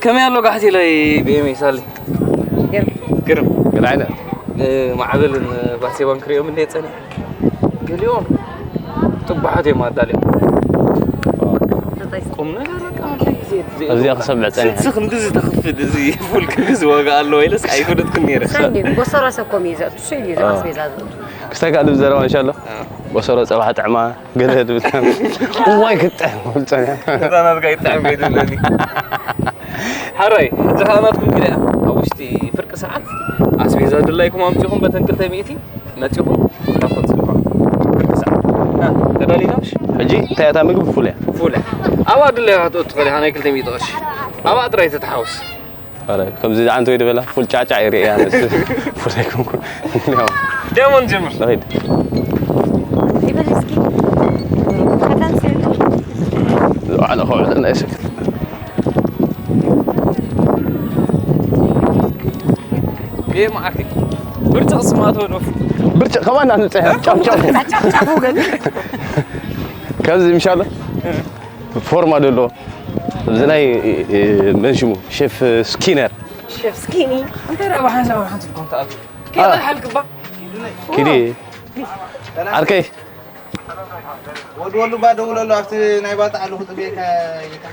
ከመይ ኣሎ ጋሕቲ ኢለይ ብኤመይ ሳሊ? ግርም። ግርም። ግርም ዓይነት። ንማዕበልን ባሴባን ክሪኦም እንደ ጸኒሕ። ገሊኦም ጥቡሓት እዮም ኣዳልዮም። ቁም ነገር በቃ ኣብዚ ግዜ እዚ- ኣብዚኣ ክሰምዕ ጸኒሐ። ስልሲ ክንድዚ ተኽፍል እዚ ፉል ክንድዚ ዋጋ ኣለዎ ኢለስ ኣይፈለጥኩን ነይረ። ሳንዲ ቦሰራ ሰብ ኮም እዩ ዘእቱ፣ ስኢሉ እዩ ኣስቤዛ ዘእቱ። ክስታይ ካልእ ዘረባ እንሻሎ። ቦሰሮ ጸባሕ ጥዕማ ገለ ትብል። እዋይ ክትጥዕም ክብል ጸኒሐ። እዛ ናትካ ይጥዕም ከይትብለኒ። ሓራይ ሕጂ ከዓ ናትኩም ግዳ ኣብ ውሽጢ ፍርቂ ሰዓት ኣስቤዛ ድላይኩም ኣምፂኹም በተን ክልተ ሚእቲ መፂኹም ናብ ፈፅልኩም ፍርቂ ሰዓት ተዳሊና ምሽ ሕጂ እንታይ እታ ምግቢ ፉል እያ። ፉል እያ። ኣብኣ ድላይካ ክትእቱ ትኽእል ኢኻ ናይ ክልተ ሚእቲ ቅርሺ ኣብኣ ጥራይ ተተሓውስ። ኣረ ከምዚ ዝዓንተ ወይ ድበላ ፉል ጫጫ ይርኢ እያ ነስ ፉል ኣይኮንኩን። ያው ደሞ ንጀምር። ንኺድ። ይበል እስኪ። ከተንስእ። ዝባዕለ ከውዕል ናይ ሰክት። ይሄ ማዕከል ብርጭቅ ስማቶ ነው። ብርጭቅ ከማን አንተ ጫፍ ጫፉ ጫፍ ጫፉ ግን ከምዚ ምሻሎ ፎርማ ደሎ እዚ ናይ መን ሽሙ ሼፍ ስኪነር። ሸፍ ስኪኒ። እንታይ ደኣ ብሓንሳብ ኣብ ሓንቲ ትኮን ትኣቱ? ከይበልሓልክ እባ። ኪዲ ዓርከይ። ወድወሉ እባ ደውለሉ ኣብቲ ናይ ባጣ ኣለኹ ጽብየካ ኢልካ።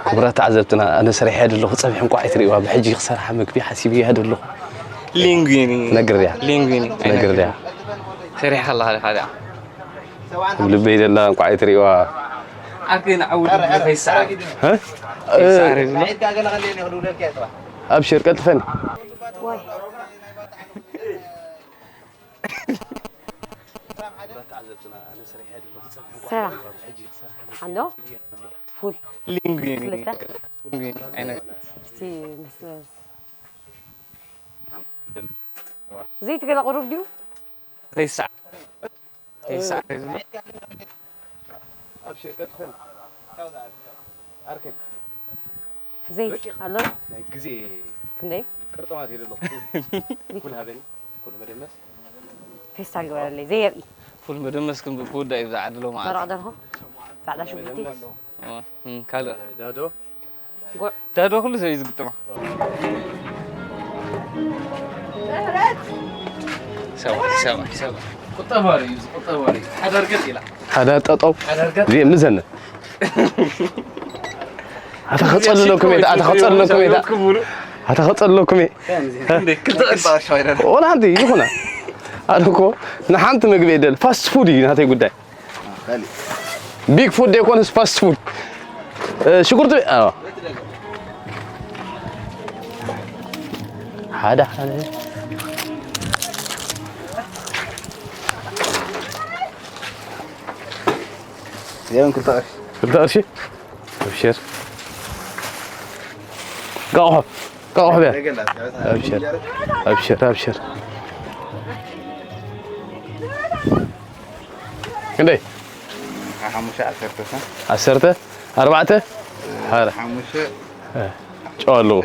ክቡራት ተዓዘብትና፣ ኣነ ሰሪሐ እየ ዘለኹ፣ ጸብሒ እንቋዕ ኣይትርእይዋ፣ ብሕጂ ክሰርሓ መግቢ ሓሲበ እየ ዘለኹ። ሊንጉኒ። ትነግር ድያ? ሊንጉኒ። ትነግር ድያ? ሰሪሕካ ኣለኻ ዲኻ ድኣ? ኣብ ልበይ ዘላ እንቋዕ ኣይትርእይዋ። ዓርኪ ንዓውዲ ከይሰዓር። እ? ከይሰዓር ይብሎ። ኣብሽር ቀልጥፈኒ። ስራሕ ኣሎ። ፉል ሊንጉኒ። ክልተ። ሊንጉኒ። ዓይነት። እስቲ ምስ ዘይትገለ ቅሩብ ድዩ? ከይሰዓር። ዘይቲ ኣሎ። ናይ ግዜ ክንደይ? ቅርጥማት የለ ኣሎ። ኩል ሃበኒ፣ ኩል መደመስ። ፌስታል ግበረለይ፣ ዘየርኢ። ፉል መደመስ ክውዳእ እዩ ብዝዓድሎ ማለት። መረቕ ደርሆ፣ ጻዕዳ ሽጉርቲ። ካልእ ዳዶ ዳዶ ኩሉ ሰብ እዩ ዝግጥማ። ሰብኣይ ሰብኣይ ሰብኣይ ቁጠባ እዩ ዝቁጠባ እዩ። ሓዳር ገጥ ኢላ ሓዳር ጠጠው ሓዳር ገጥ እዚኦም ንዘነ ኣታ ከጸልለኩም እየ ኣታ ከጸልለኩም እየ ኣታ ከጸልለኩም እየ ወላ ሓንቲ ይኹና ኣነ እኮ ንሓንቲ ምግቢ የደል ፋስት ፉድ እዩ ናተይ ጉዳይ ቢግ ፉድ ዘይኮነስ ፋስት ፉድ ሽጉርቲ ሓደ ሓደ የን ክልተ ቅርሺ ክልተ ቅርሺ ኣብሽር ጋቑሖ ጋቑሖ ብያ ኣብሽር ኣብሽር ኣብሽር ክንደይ ሓሙሽተ ዓሰርተ ዓሰርተ ኣርባዕተ ሓደ ሓሙሽተ ጨው ኣለዎ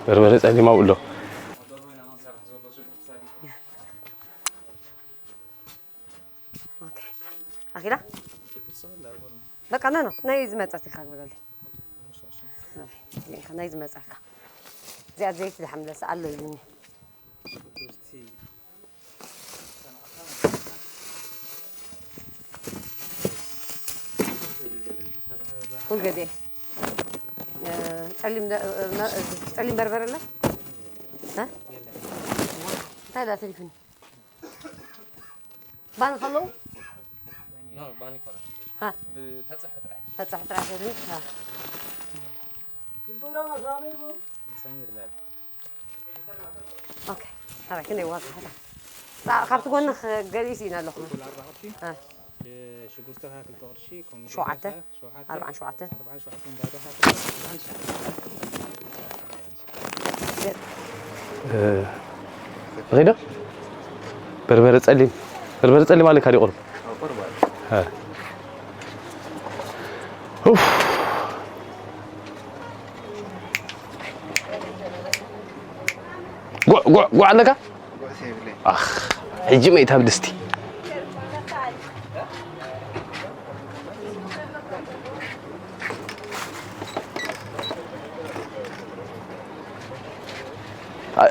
በርበረ ጸሊም ኣብኡ ኣሎ ኣኪላ በቃ ኖ ኖ ናይ ዝመፀት ኢልካ ግበረለይ ናይ ዝመፀካ እዚኣ ዘይቲ ዝሓምለስ ኣሎ ኢሉኒ ኩል ግዜ ጸሊም ጸሊም በርበረ ኣለ እንታይ ዳ ተሪፍኒ ባኒ ከለዉ ባኒ ይኮነ ተፅሒ ጥራሕ ኦኬ ኣበይ ክንደይ ዋጋ ሓዳ ካብቲ ጎኒ ገሊኡ ስኢነ ኣለኹ ሽጉርትኻ ክልተ ቅርሺ ሸውዓተ ኣርባዓን ሸውዓተን ሪዶ በርበረ ጸሊም በርበረ ጸሊም ኣለካ ዲቆሩ ጉዕ ጉዕ ጉዕ ኣለካ። ኣኽ፣ ሕጂ መይት ኣብ ድስቲ።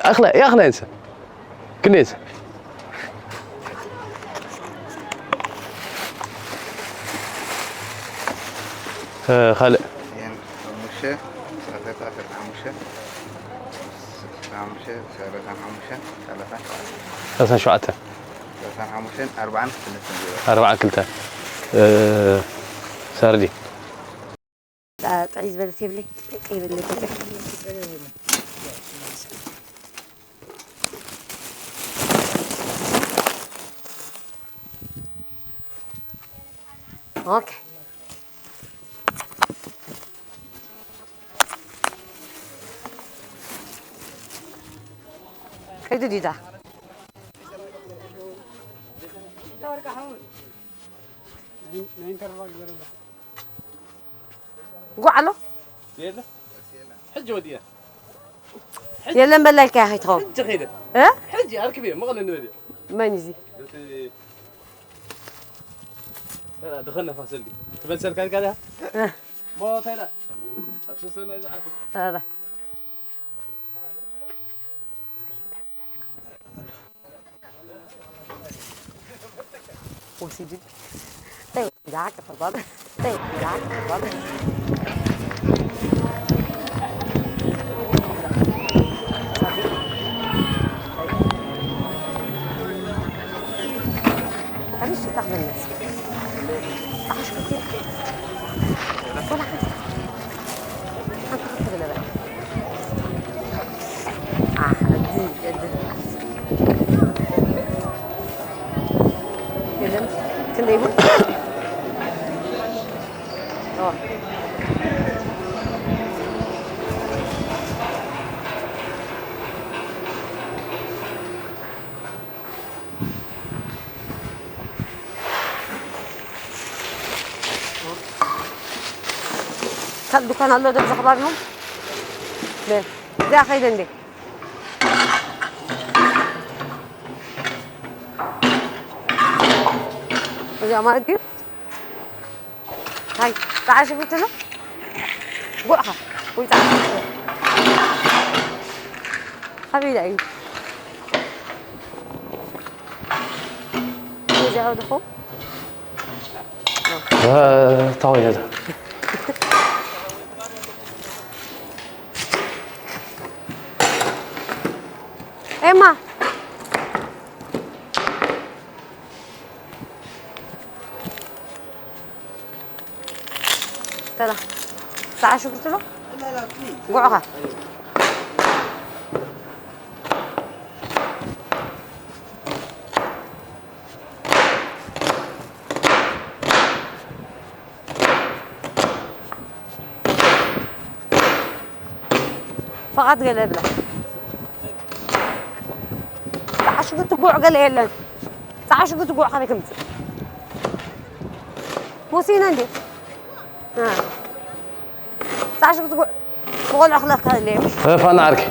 ኣኽለ ያኽለ እንሰ ክንደይ እንሰ። ካልእ ሓሙሽተ፣ ሰላሳ፣ ሰላሳ ሓሙሽተ፣ ሰላሳ ሓሙሽተ፣ ሰላሳ ሓሙሽተ፣ ሰላሳ ሸውዓተ። ሰላሳ ሸውዓተ። ሰላሳ ሓሙሽተ፣ ኣርባዓ ክልተ። ኣርባዓ ክልተ። ሳርዲ። ጥዕይ ዝበለ ቴብለይ፣ ጥዕይ ይበለ ቴብለይ። ኦኬ። ከይዱ ዲዳ። ጉዕ ኣሎ? የለ። ሕጂ ወዲያ። የለን በላይካ ኸይትኸውን። ሕጂ ኸይደ። እ? ሕጂ ኣርክብዮ፣ መቐለ ንበልዮ። መን እዩ እዚ? እቲ ተራ ድኸነ ፋሰልዲ። ትመልሰልካ ኢልካ ዲኻ? እ። ሞ ተራ። ኣብ ሰሰና እዩ ዝዓርፍ። ኧረ። ወሲዱ። ተይ፣ ዳክ ተባለ። ተይ፣ ዳክ ተባለ። ታሪሽ ታህመልስ። ታሽ። የለን። ክንደይ ይሁን? ኦ። ካልእ ዱካን ኣሎ ዶ ኣብዚ ከባቢኹም? በ-፣ እዚኣ ከይደ እንዴ? እዚኣ ማለት እዩ። ሃይ፣ ጻዕዳ ሽጉርቲ ኣሎ? ጉዕኻ፣ ወይ ጻዕዳ ሽጉርቲ። ካበይ ኢላ እዩ? እዚኣ ወደኹ? እ፣ ታወይ ነዛ። ኤማ። ተላ። ጻዕዳ ሽጉርቲ ዶ? ጉዕኻ። ፍቓድ ገለ ብላ። ጻዕዳ ሽጉርቲ ጉዕ ገለ የለን። ጻዕዳ ሽጉርቲ ጉዕ ካበይ ከምጽእ? ወሲነ እንዴ? እ። ጻዕዳ ሽጉርቲ ጉዕ ብቆልዑ ክለካ ኣለየ። እ፣ ፋና ዓርኪ።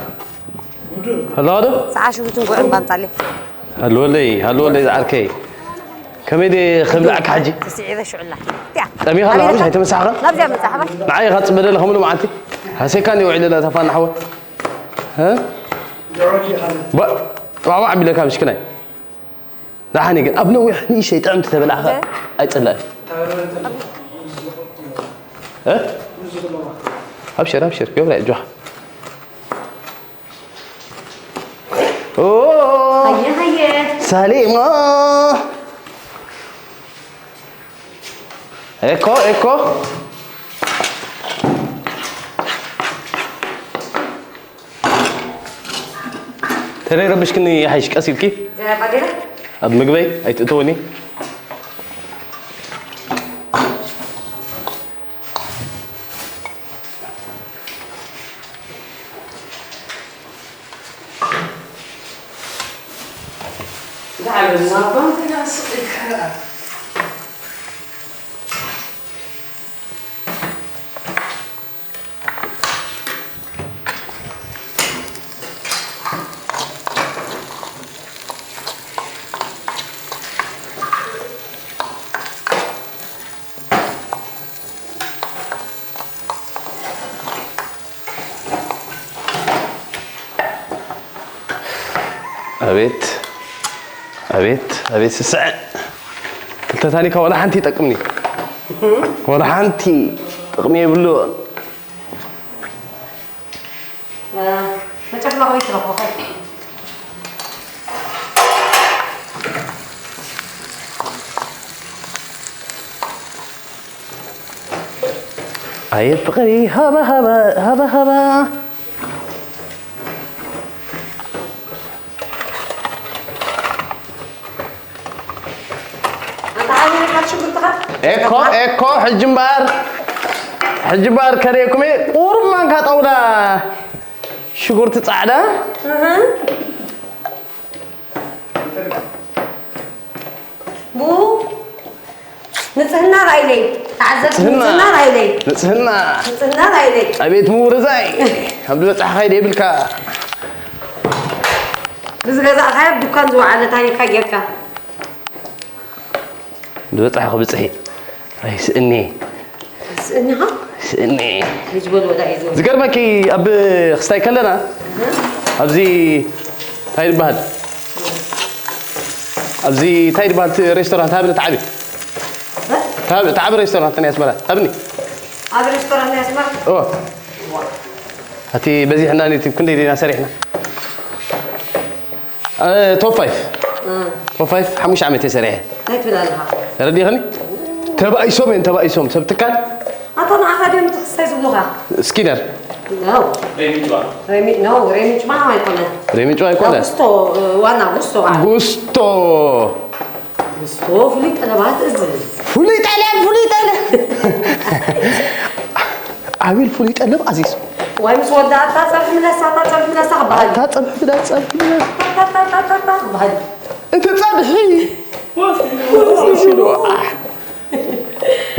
ኣለዋ ዶ? ጻዕዳ ሽጉርትን ጉዕን ባምጻለይ። ሃልወለይ፣ ሃልወለይ ዝዓርከይ። ከመይ ድየ ክብልዓካ ሕጂ? ተስዒበ ሽዑላ። እያ። ጠሚኻ ኣለኻ፣ ኣበይ ምሽ ኣይተመሳሕኻን? ናብዚኣ መጻሕባ። ንዓይ ኢኻ ትጽበ ደለ ከምሉ መዓልቲ። ሃሴካን ይውዕል ኣላ እታ ፋና ሓወ። እ? ባ-፣ ጣዕዋ ዓቢለካ ምሽክናይ። ደሓን ግን ኣብ ነዊሕ ንእሽተይ ጥዕምቲ ተበላዕኻ እንተ? ኣይጽላእን። እ? ኣብሽር፣ ኣብሽር፣ ገብረ፣ ኣጆኻ። ኦ! ሃየ፣ ሃየ። ሳሌማ። ኤኮ፣ ኤኮ። ተለይ ረብሽክኒ ይሓይሽ፣ ቀስ ኢልኪ። ዘላ ባዴላ? ኣብ ምግበይ ኣይትእተወኒ። ላዕልና ባንዴራ ስቕ ኢልካ ርኣ። ኣቤት፣ ኣቤት፣ ኣቤት ስስዐ። ክልተ ታኒካ ዋላ ሓንቲ ይጠቅምኒ። ዋላ ሓንቲ ጥቕሚ የብሉ። እ፣ መጨፍለቒ ትረኽቦ። ኣየ ፍቕሪ ሃባ ሃባ፣ ሃባ ሃባ። ኣታ ሓቢርካ ሽጉርትኻ? ኤኮ፣ ኤኮ፣ ሕጂ እምበኣር፣ ሕጂ እምበኣር ከርእየኩም እየ። ቁሩብ ማንካ ጣውላ ሽጉርቲ ጻዕዳ። እህ። ቡ ንጽህና ራእይለይ፣ ተዓዘብቲ ንጽህና። ንጽህና ራእይለይ። ንጽህና። ንጽህና ራእይለይ። ኣቤት ምውርዛይ። ኣብ ዝበጻሕካይ ደይብልካ። ብዝገዛእካዮ ኣብ ድኳን ዝወዓለ ታኒካ ጌርካ። ዝበጻሕኩ ብጽሒ። ኣይስእኒ። ስእኒኻ? ስእኒ። ህጅ በል ወዳ እዩ ዝብል። ዝገርመኪ ኣብ ክስታይ ከለና ኣብዚ እንታይ ይበሃል? ኣብዚ እንታይ ይበሃል እቲ ሬስቶራንት ሃብነት ዓቢ? እ? እቲ ዓቢ ሬስቶራንት ናይ ኣስመራ። ሃብኒ። ኣብ ሬስቶራንት ናይ ኣስመራ? እወ። እቲ በዚሕና ነቲ ክንደይ ዲና ሰሪሕና? እ፣ ቶፕ ፋይፍ። እ። ቶፕ ፋይፍ ሓሙሽተ ዓመት እየ ሰሪሐ። እንታይ ትብል ኣለኻ? ተረዲእኽኒ? ተባኢሶም እዮም፣ ተባኢሶም። ሰብ ትካል? ኣታ ንዓኻ ድዮም እቲ ክስታይ ዝብሉኻ? ስኪነር። ኖ። ሬሚ ጭዋ። ሬሚ፣ ኖ፣ ሬሚ ጭዋ ኣይኮነን። ሬሚ ጭዋ ኣይኮነን። ጉስቶ፣ እ፣ ዋና ጉስቶ በዓል። ጉስቶ። ጉስቶ ፍሉይ ጠለባት እዝዝ። ፍሉይ ጠለብ፣ ፍሉይ ጠለብ። ዓቢል ፍሉይ ጠለብ ኣዚዝ። ዋይ ምስ ወዳእካ ጸብሒ ምለሳ፣ እታ ጸብሒ ምለሳ ክበሃል እዩ። እታ ጸብሒ ምለሳ፣ ጸብሒ ምለሳ። ታታታታታ ክበሃል እዩ። እቲ ጸብሒ።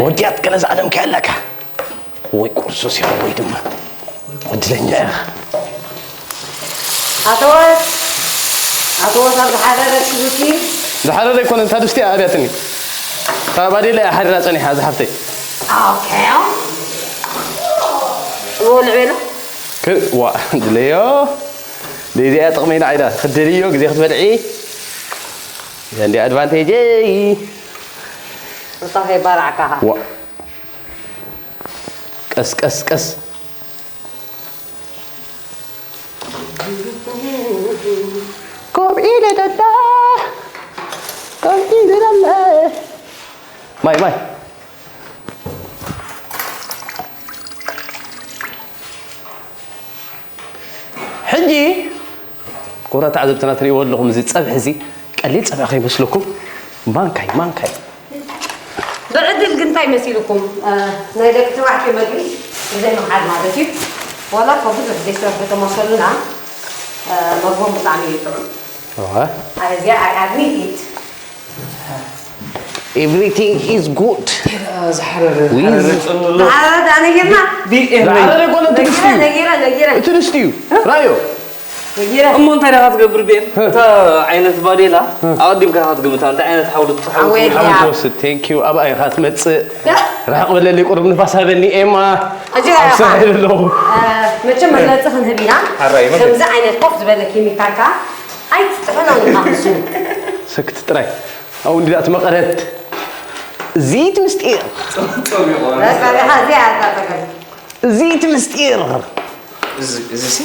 ወዲያት ገለ ዝዓለምካዮ ኣለካ። ወይ ቁርሱስ ኢኻ ወይ ድማ ዕድለኛ ኢኻ። ኣቶ ወስ፣ ኣቶ ወስ ኣብ ዝሓረረ ሽጉርቲ። ዝሓረረ ኣይኮነን፣ እታ ድስቲ እያ ኣብያትኒ። እታ ባዴላ እያ ሓሪራ ጸኒሓ፣ እዛ ሓፍተይ። ኦኬ። ወልዕ ቤላ። ክ-፣ ዋ፣ ድለዮ። ደዚኣ ጥቕመይና ዓይዳ። ክትደልዮ፣ ግዜ ክትበልዒ። እዛ እንዲ ኣድቫንቴጀይ። እንታ ከይባላዕካኻ። ዋ። ቀስ፣ ቀስ፣ ቀስ። ከምኡ ኢለ ደላ፣ ከምኡ ኢለ ደላ። ማይ፣ ማይ። ሕጂ፣ ክቡራት ተዓዘብትና ትርእይዎ ኣለኹም፣ እዚ ጸብሒ እዚ ቀሊል ጸብሒ ከይመስለኩም፣ ማንካይ፣ ማንካይ። ብዕድል ግን እንታይ መሲልኩም? እ፣ ናይ ደቂ ተባዕትዮ መግቢ ብዘይ ምኽሓድ ማለት እዩ። ዋላ እኮ ብዙሕ ዘይሰርሑ ተመሰሉና፣ እ፣ መግቦም ብጣዕሚ እዩ ጥዑም። እዋ። ኣዚኣ I admit it። Everything is good. ዝሓረረ፣ with ዝሓረረ ጽምብሎ። ዝሓረረ ደኣ ነጊርና። ቢኤም። ዝሓረረ ኣይኮነን፣ እቲ ድስቲ እዩ። ነጊረ፣ ነጊረ፣ ነጊረ። እቲ ድስቲ እዩ። ራዮ። ነጊረ። እሞ እንታይ ደኣ ክትገብር ቢኤም? ህ። እታ ዓይነት ባዴላ ህ። ኣቐዲምካ ክትግምታ፣ እንታይ ዓይነት ሓዊ ክትሓዊ ሓዊ ትብል? ሓዊ ትወስድ። Thank you። ኣብኣ ኢኻ ትመጽእ። ርሕቕ በለለይ፣ ቁሩብ ንፋስ ሃበኒ ኤማ። ሕጂ ኣብ ስራሕ ኢኻ። ኢለ ኣለኹ። እ፣ መቸም መግለጺ ክንህብ ኢና። ሓራይ መግለጺ። ከምዚ ዓይነት ኮፍ ዝበለ ኬሚካል ከኣ ኣይትጥሕኖን ኢኻ ምስኡ። ሰክት ጥራይ። ኣው እንዲዳ ትመቐረት። እዚት ምስጢር። ጾም፣ ጾም ይኾን? በቃ፣ በቃ፣ እዚኣ ኣታ ተገል። እዚት ምስጢር። እዚ፣ እዚ ሲ?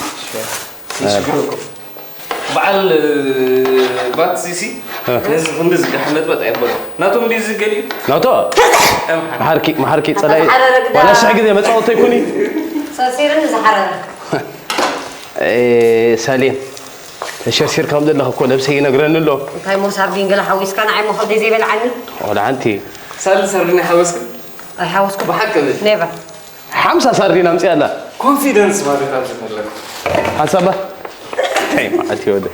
ሲ ሽግር እኮ። በዓል፣ ባት ሲ ሲ? እ። ነዚ ክንዲ ዝጋሕ መጥበጥ ኣይበሎ። ናቶም ድዩ ዝገሊ? ናቶ? ኣምሓ። መሓርኪ፣ መሓርኪ ጸላይ። ኣታ ዝሓረረ ግዳ። ዋላ ሽሕ ግዜ መጻወቶ ይኩኒ። ሰሲርን ዝሓረረ። ኤ፣ ሳሌም። ተሸርሺርካ ከም ዘለኻ እኮ ነብሰይ ይነግረኒ ኣሎ። እንታይ እሞ ሳርዲን ገለ ሓዊስካ ንዓይ እሞ ከብደይ ዘይበልዓኒ? ወላ ሓንቲ። ሳል ሳርዲን ኣይሓወስክን? ኣይሓወስኩ። ብሓቂ በል። ኔቨር። ሓምሳ ሳርዲን ኣምፅያ ኣላ። ኮንፊደንስ ማለት ኣብዚ ከለካ። ሓንሳባ? እንታይ መዓት ይወደ?